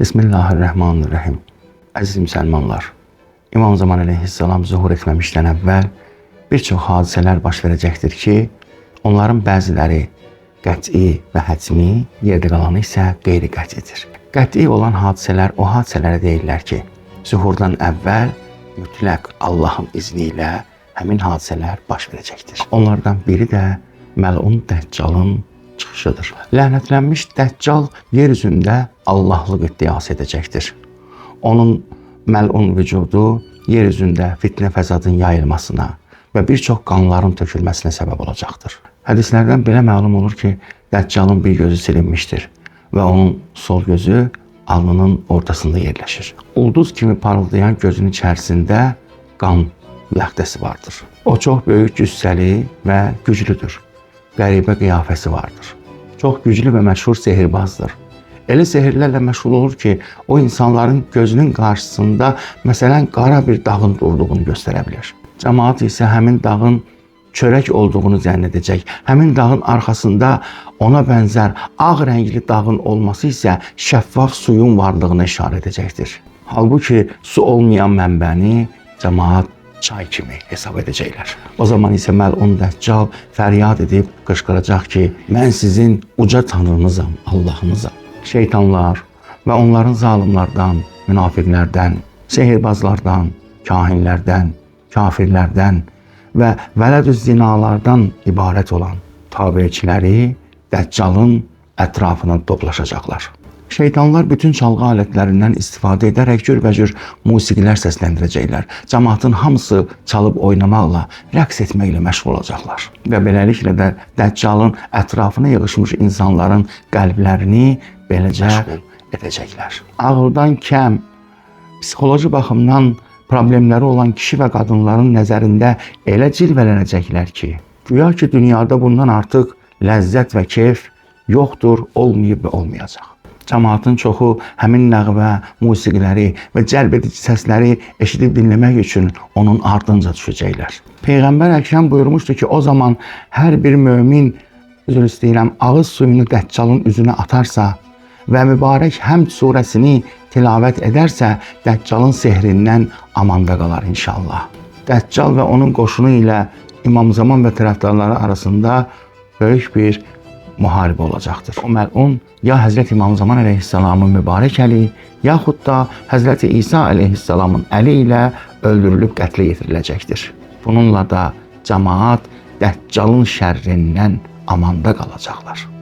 Bismillahirrahmanirrahim. Əziz müsəlmanlar, İmam Zaman əleyhissalam zuhur etməmişdən əvvəl bir çox hadisələr baş verəcəkdir ki, onların bəziləri qəti və hətmi, yerdə qalanı isə qeyri-qətidir. Qəti olan hadisələr o hadisələrə deyirlər ki, zuhurdan əvvəl mütləq Allahın izni ilə həmin hadisələr baş verəcəkdir. Onlardan biri də məlun Dəccalın çıxışıdır. Lənətlənmiş Dəccal yer üzündə Allahlıq iddiası edəcəkdir. Onun məlun vücudu yer üzündə fitnə fəsadın yayılmasına və bir çox qanların tökülməsinə səbəb olacaqdır. Hədislərdən belə məlum olur ki, Dəccalın bir gözü silinmişdir və onun sol gözü alnının ortasında yerləşir. Ulduz kimi parıldayan gözünün içərisində qan ləxtəsi vardır. O çox böyük cüssəli və güclüdür. Qəribə qiyafəsi vardır. Çox güclü və məşhur sehirbazdır. Elə sehirlərlə məşğul olur ki, o insanların gözünün qarşısında məsələn qara bir dağın durduğunu göstərə bilir. Cəmaat isə həmin dağın çörək olduğunu zənn edəcək. Həmin dağın arxasında ona bənzər ağ rəngli dağın olması isə şəffaf suyun varlığına işarə edəcəkdir. Halbuki su olmayan mənbəni cəmaat çay kimi hesab edəcəklər. O zaman isə məlun Dəccal fəryad edib qışqıracaq ki, mən sizin uca tanrınızam, Allahınızam. Şeytanlar və onların zalimlardan, münafiqlərdən, sehirbazlardan, kahinlərdən, kafirlərdən və vələdü zinalardan ibarət olan tabeçiləri Dəccalın ətrafına toplaşacaqlar. Şeytanlar bütün çalğı alətlərindən istifadə edərək cürbəcür musiqilər səsləndirəcəklər. Cəmaatın hamısı çalıb oynamaqla, rəqs etməklə məşğul olacaqlar. Və beləliklə də Dəccalın ətrafına yığışmış insanların qəlblərini beləcə məşğul edəcəklər. Ağıldan kəm, psixoloji baxımdan problemləri olan kişi və qadınların nəzərində elə cilvələnəcəklər ki, güya ki dünyada bundan artıq ləzzət və keyf yoxdur, olmayıb və olmayacaq. Cəmaatın çoxu həmin nəğmə, musiqiləri və cəlb edici səsləri eşidib dinləmək üçün onun ardınca düşəcəklər. Peyğəmbər Əkrəm buyurmuşdu ki, o zaman hər bir mömin, üzr istəyirəm, ağız suyunu Dəccalın üzünə atarsa və mübarək Həmd surəsini tilavət edərsə, Dəccalın sehrindən amanda qalar inşallah. Dəccal və onun qoşunu ilə İmam Zaman və tərəfdarları arasında böyük bir müharibə olacaqdır. O məlun ya Həzrət İmam Zaman əleyhissalamın mübarək əli, yaxud da Həzrəti İsa əleyhissalamın əli ilə öldürülüb qətlə yetiriləcəkdir. Bununla da cəmaat Dəccalın şərrindən amanda qalacaqlar.